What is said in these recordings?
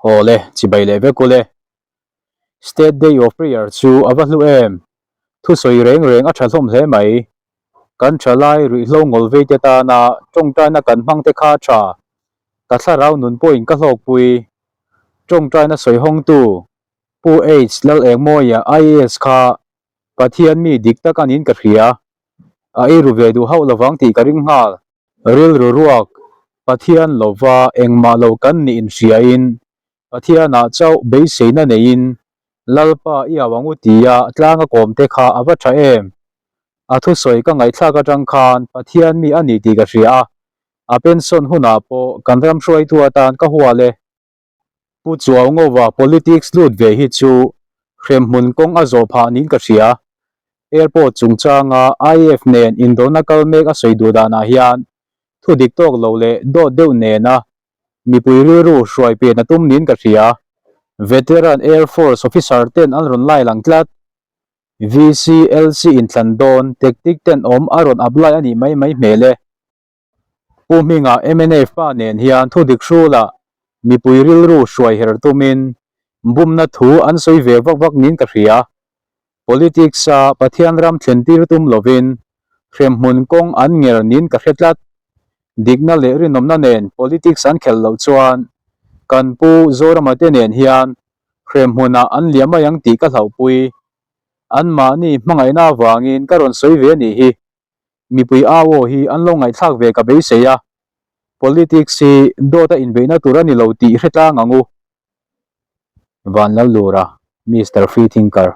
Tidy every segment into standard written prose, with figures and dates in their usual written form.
Haw le, chibai leh vek ule. State Day of Prayer chu a va hlu em? Thusawi reng reng a tha hlawm hle mai. Kan thalai ruihhlo ngawl vei te tana tawngtaina kan hmang te kha a tha. Ka thlarau nun pawhin ka hlawkpui. Tawngtaina sawi hawngtu Pu H Lalengmawia IAS kha Pathian mi dik tak a niin ka hria. A eiru ve duh hauh lovang tih ka ring nghal. Rilru ruak, Pathian lova engmah lo kan nih inhriain, Pathianah chauh beiseina neiin Lalpa i au ang u tia tlang a kawm te kha a va tha em? A thusawi ka ngaihthlak atang khan Pathian mi a ni tih ka hria a, a pension hunah pawh kan ram hruaitu atan ka hual e. Pu Chuaungova politics lut ve hi chu hremhmun kawng a zawh phah niin ka hria. Airport chungchanga IAF nen indona kal mek a sawi duh danah hian thu dik tawk lo leh dawt deuh nena mipui rilru hruai pen a tum niin ka hria. Veteran Air Force officer ten an rawn lai lang tlat. VCLC inthlan dawn tactic ten awm a rawn apply a nih mai mai hmel e. Pu Hminga mnf pa nen hian thu dik hrulah mipui rilru hruai her tumin bumna thu an sawi ve vak vak niin ka hria. Politics-a Pathian ram thlen tir tum lovin hremhmun kawng an nger niin ka hre tlat. Dikna leh rinawmna nen politics an khelh loh chuan kan Pu Zorama te nen hian hremhmunah an liam mai ang tih ka hlauhpui. Anmahni hmangaihna avangin ka rawn sawi ve a nih hi. Mipui au aw hi an lo ngaihthlak ve ka beisei a, politics hi dawt a inbeihna tur a ni lo tih hre tlang ang u. Vanlallura, Mister Freethinker.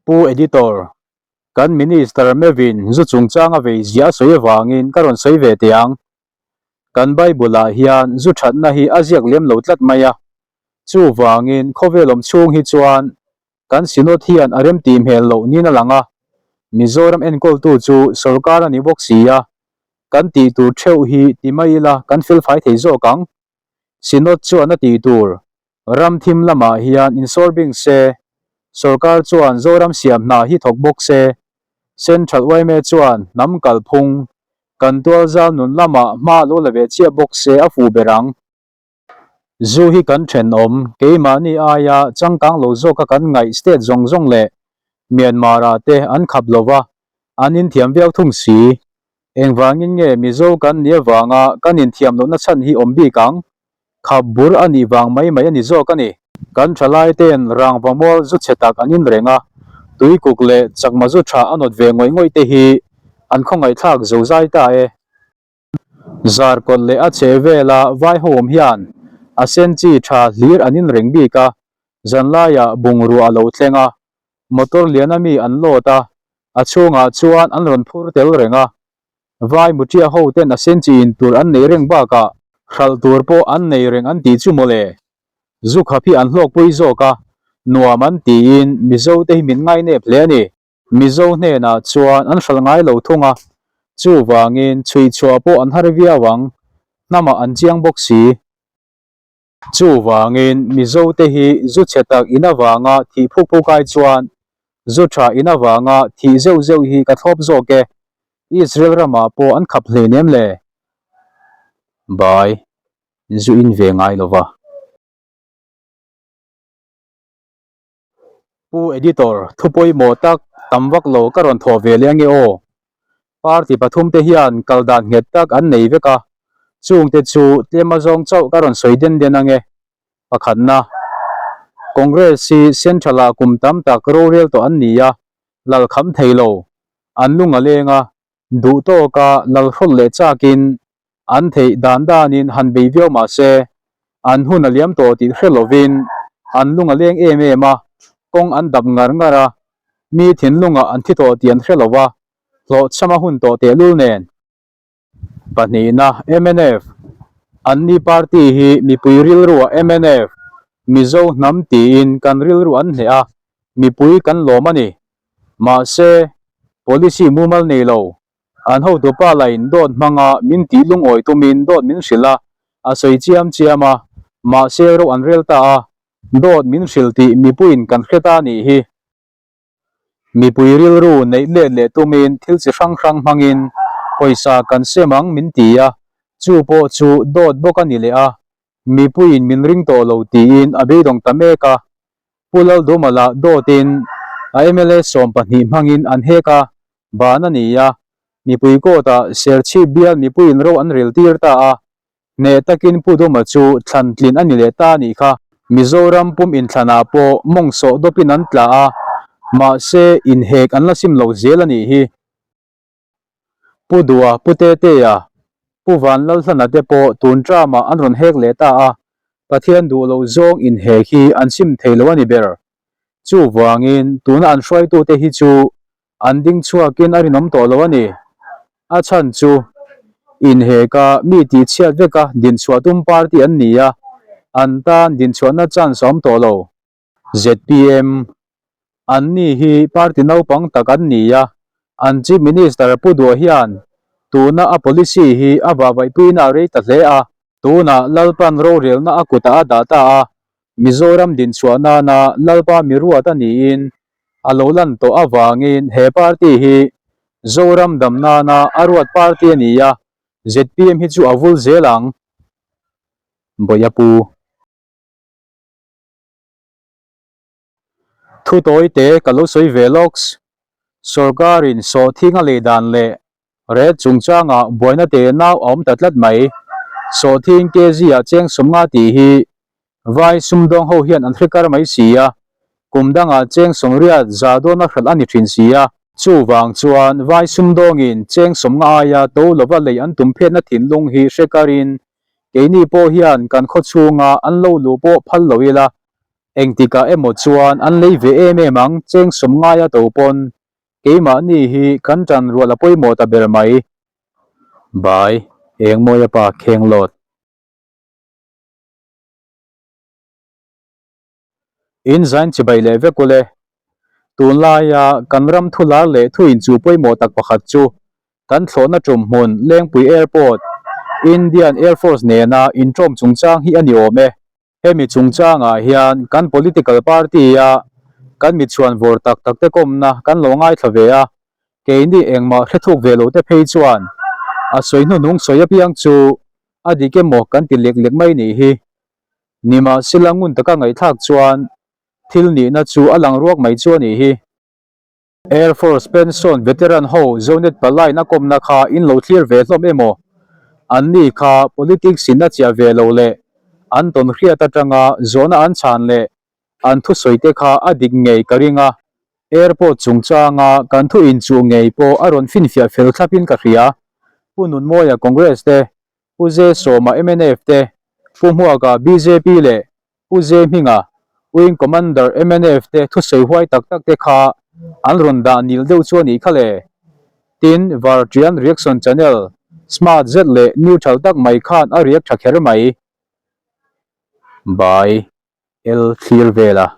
Pu Editor, kan Minister Mevin zu chungchang a vei ziah a sawi avangin ka rawn sawi ve teh ang. Kan Bible-ah hian zu thatna hi a ziak lem lo tlat mai a, chuvangin khawvel awm chhung hi chuan Kan Synod hian a remtih hmel loh niin a lang a, Mizoram enkawltu chu sorkar a ni bawk si a, kan tih tur theuh hi ti mai ila kan felfai thei zawk ang. Synod chuan a tih tur ram thim lamah hian insawr bing se, sorkar chuan Zoram siam hna hi thawk bawk se, Central yma chuan hnam kalphung kan tualzal nun lamah hma lo la ve chiah bawk se a fuh ber ang. Zu hi kan thenawm, keimahni aia changkang lo zawka kan ngaih state zawng zawng leh Myanmar-ah te an khap lo va, an inthiam viau thung si. Engvangin nge Mizo kan nih avanga kan inthiam lohna chhan hi awm bik ang? Khap bur a nih vang mai mai a ni zawk a ni. Kan thalai ten rangva mual zu chhe tak an inreng a, tuikuk leh chakma zu tha a nawt ve ngawih ngawih te hi an khawngaihthlak zozai ta e. Zarkawt leh a chhe vela vai ho awm hian a sen chi tha hlir an inreng bik a, zanlaiah bungrua a lo thleng a, motor liana mi an load a, a chhungah chuan an rawn phur tel reng a. Vai muṭia ho ten a sen chi in tur an nei reng bakah hralh tur pawh an nei reng an tih chu mawle. Zu khap hi an hlawkpui zawk a, nuam an tiin Mizo te hi min ngainep hle a ni. Mizo hnenah chuan an hralh ngai lo thung a, chuvangin chhuihchhuah pawh an har viau ang, hnamah an chiang bawk si. Chuvangin Mizote hi zu chhe tak in avanga thih phuk phuk ai chuan zu tha in avanga thih zeuh zeuh hi ka thlawp zawk e, Israel ramah pawh an khap hleinem le. Bai, zu in ve ngai lova. Pu Editor, thu pawimawh tak tam vak lo ka rawn thawh ve leh ange aw. Party pathum te hian kal dan nghet tak an nei vek a, chungte chu tlem azawng chauh ka rawn sawi den den ange. Pakhatna, Congress hi Central ah kum tam tak rorel tawh an ni a, lal kham thei lo, an lung a leng a, duh tawka lal hrawlh leh chakin an theih dan danin han bei viau mah se, an hun a liam tawh tih hre lovin an lung a leng em em a, kawng an dap ngar ngar a, mi thinlungah an thi tawh tih an hre lo va, hlawhchham a hun tawh tehlul nen. Pahnihna, mnf, Anni party hi mipui rilruah mnf, Mizo hnam tiin kan rilru an hneh a, mipui kan lawm a ni. Mahse, policy mumal nei lo, An hotupa lain dawt hmanga min tih lungawi tumin dawt min hrilh a, a sawi chiam chiam a, mahse ro an rel ta a, dawt min hrilh tih mipuiin kan hre ta nih hi. Mipui rilru neih let leh tumin thil chi hrang hrang hmangin pawisa kan sem ang min ti a, Chu pawh chu dawt bawk a ni leh a, mipuiin min ring tawh lo tiin a beidawng ta mek a. Pu Lalduma lah dawtin a mla 12 hmangin an hek a, ban a ni a, mipui court-ah Serchhip bial mipuiin ro an rel tir ta a, Hneh takin Pu Duma chu thlan tlin a ni leh ta a nih kha. Mizoram pum inthlanah pawh mawng sawh dawpin an tla a, mahse inhek an la sim lo zel a nih hi. Pu Dua, Pu Tetea, Pu Vanlalhlana te pawh tun term-ah an rawn hek leh ta a, Pathian duh loh zawng inhek hi an sim thei lo a ni ber. Chuvangin tuna an hruaitute hi chu An ding chhuakin a rinawm tawh lo a ni. A chhan chu inheka mi tihchhiat veka dinchhuah tum party an ni a, an tan dinchhuahna chance a awm tawh lo. Zpm an ni hi party naupang tak an ni a, an Chief Minister Pu Duh hian tuna a policy hi a vahvaihpuina a rei ta hle a. Tunah Lalpan rorelna a kutah a dah ta a, Mizoram dinchhuah nana Lalpa miruat a niin a lo lan tawh avangin he party hi Zoram dam nana a ruat party a ni a, zpm hi chu a vul zel ang. Bawih a pu. Thu tawi te ka lo sawi ve lawks. Sorkarin sawhthing a lei dan leh Red chungchangah buaina te nau a awm ta tlat mai. Sawhthing kg ah cheng 50 tih hi vai sumdawng ho hian an hre kar mai si a, kum dangah cheng 80 za dawn a hralh a ni thin si a. Chuvang chuan vai sumdawngin cheng 50 aia to lova lei an tum phetna thinlung hi hre karin keini pawh hian kan khaw chhunga an lo luh pawh phal lo ila, engtikah emaw chuan an lei ve em em ang cheng 50 aia to pawn Keimahni hi kan tan rual a pawimawh ta ber mai. Bai, Engmawia pa kheng lawt. In zain chibai leh vek ule. Tunlaia kan ram thu lar leh thu inchuh pawimawh tak pakhat chu kan thlawhna tum hmun Lengpui Airport, Indian Air Force nena inṭawm chungchang hi a ni awm e. Hemi chungchangah hian kan political party-a kan mitchhuan vawr tak tak te kawmna kan lo ngaithla ve a, keini engmah hre thuk ve lo te phei chuan a sawi hnuhnung sawi apiang chu a dik emaw kan ti lek lek mai nih hi. Nimahsela ngun taka ngaihthlak chuan thil nihna chu a lang ruak mai chu a nih hi. Air Force pension veteran ho Zonet palai na kawmna kha in lo thlir ve hlawm emaw? An ni kha politics in a chiah ve lo leh an tawn hriat atanga zawhna an chhan leh an thusawi te kha a dik ngei ka ring a, airport chungchanga kan thu inchuh ngei pawh a rawn finfiah fel thlap in ka hria. Pu Nunmawia Congress te, Pu Zesawma mnf te, Pu Hmuaka bjp leh Pu Zehminga, Wing Commander mnf te thusawi huai tak tak te kha an rawn dah nil deuh chu a nih kha le. Tin, Vartian Reaction Channel smart zet leh neutral tak mai khan a react tha kher mai. By L Thlir Vela.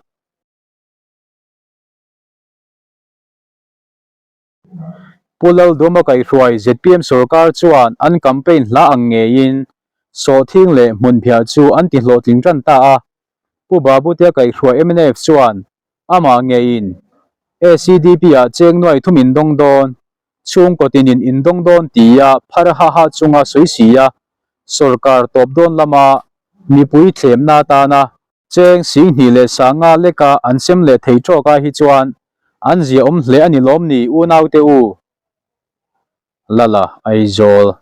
Pu Lalduma kaihhruai zpm sorkar chuan an campaign hla ang ngeiin sawhthing leh hmunphiah chu an ti hlawhtling tan ta a. Pu Babutea kaihhruai mnf chuan amah ngeiin ACDP-ah cheng nuai thum indawng dawn, chhungkaw tinin indawng dawn tia phar ha ha chunga sawi si a, sorkar tawp dawn lama mipui thlemna atana Cheng 2500 leka an sem leh thei tawk ai hi chuan an zia awm hle a ni lawm ni unaute u? Lala Aizawl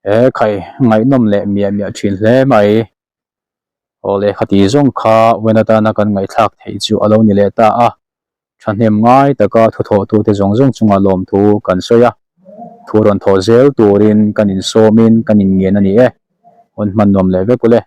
He khai ngaihnawm leh miah miah thin hle mai. Aw le khati zawng kha wen atana kan ngaihthlak theih chu a lo ni leh ta a. Thahnem ngai taka thuthawhtute zawng zawng chunga lawmthu kan sawi a, thu rawn thawh zel turin kan insawmin kan inngen a ni e. Hun hman nuam leh vek ule.